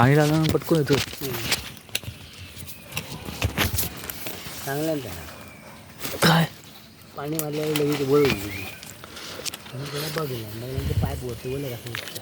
पाणी लागलं पटकन येतो. चांगलं आहे त्याला. काय पाणी मारल्यावर लगेच वर होईल. त्याला बघितलं मग नंतर पाईप वरती बोलले कसं.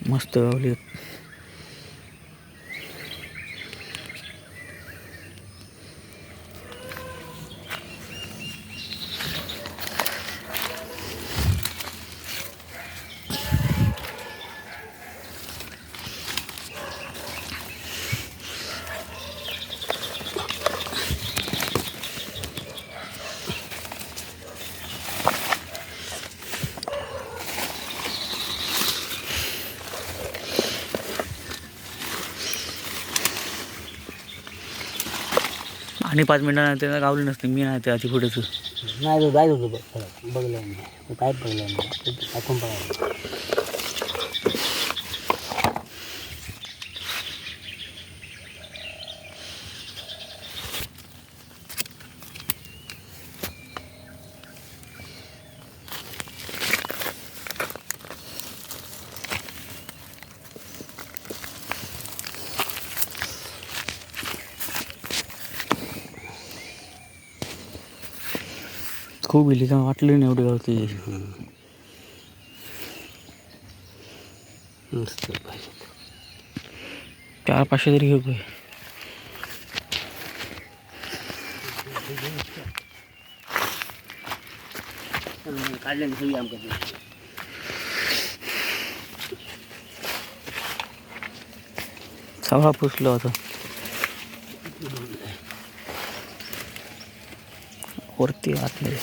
मस्त गावली. आणि 5 मिनिटांना त्यांना गावली नसते. मी नाही ते आधी पुढेच नाही तो जायच होतो बघ बघलं मी पाईप बघलं मी टाकून बघायला. खूप इली का वाटली नाही एवढी गावती. मस्त पाहिजे. 400-500 तरी घेऊ. काढले सगळी आमच्या. सगळा पुसलो आता वरती आतमध्ये.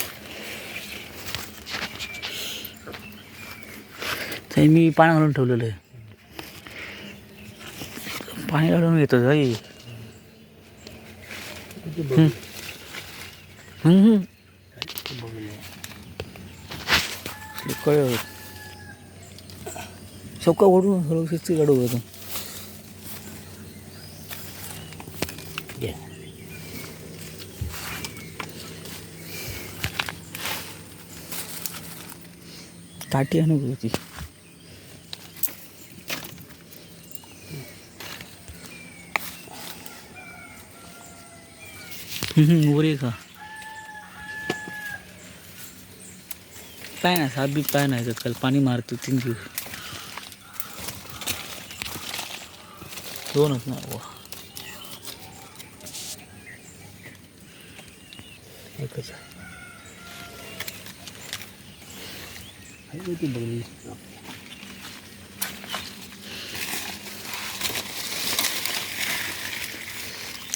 ते मी पाणी घालून ठेवलेलं आहे. पाणी घालून घेतो जाई. कळ सौका ओढून सर्व शिस्ती काढू होतो. काठी आणू होती. वर का काय नाही साप बी काय नाही काल पाणी मारतो 3 दिवस 2च ना. वा एकच आहे ती बघली.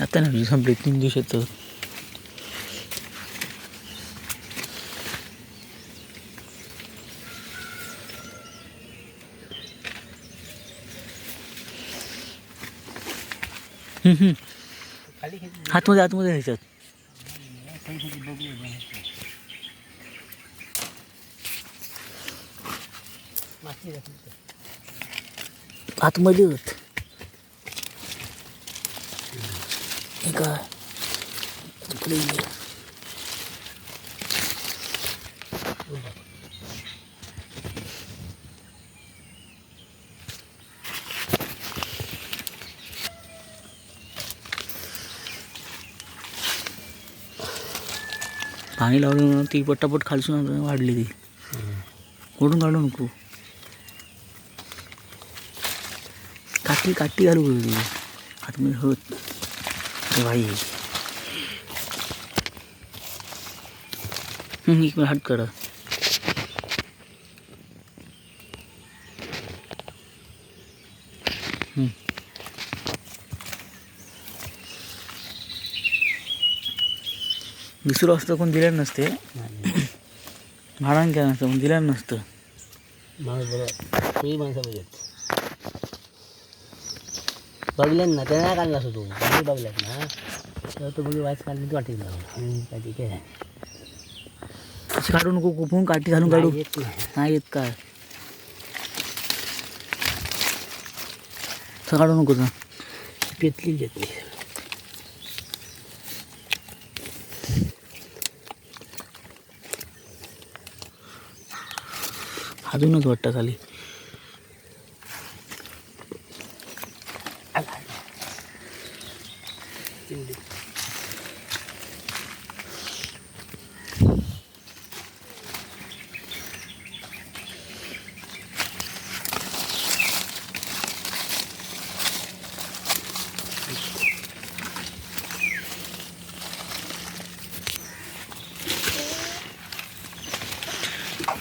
आता नाही संपले 3 दिवसात. आतमध्ये आतमध्ये ह्याच्यात आतमध्ये होत. हे काय पाणी लावलं ती पटापट खालसून वाढली ती. कुठून काढू नको. काठी काठी घालू होती आतमध्ये होत. भाई एक मिनिट हात करा. दुसरं असतं कोण दिलं नसते, भाडान केलं नसतं पण दिलं नसतं. माणूस बरोबर तूही माणसं पाहिजेत. बघल्यान ना त्यानं काढला असतो तो, बाकी बघल्यात ना तेव्हा तो बघी वाच काढली वाटेल लागला काय ते काय. असं काढू नको, कुपून काठी घालून काढू. नाही येत नाही. नाही येत काय, असं काढू नको ना. पेतली घेतली. अजूनच वाटतं खाली. चिमडी.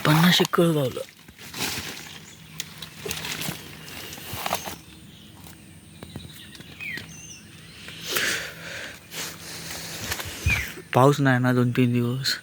50 एक कळ गावलं. पाऊस नाही ना 2-3 दिवस.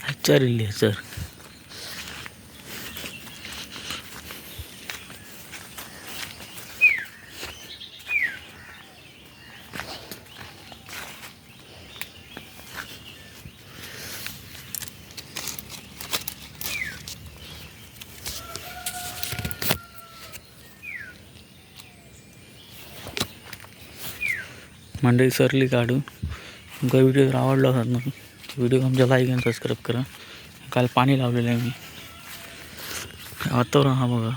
हच्चार इल्ली हच्चार. मंडळी सरली काढून. तुमका व्हिडिओ जर आवडला असेल ना व्हिडिओ आमच्या लाईक आणि सबस्क्राईब करा. काल पाणी लावलेलं आहे मी. वातावरण हा बघा.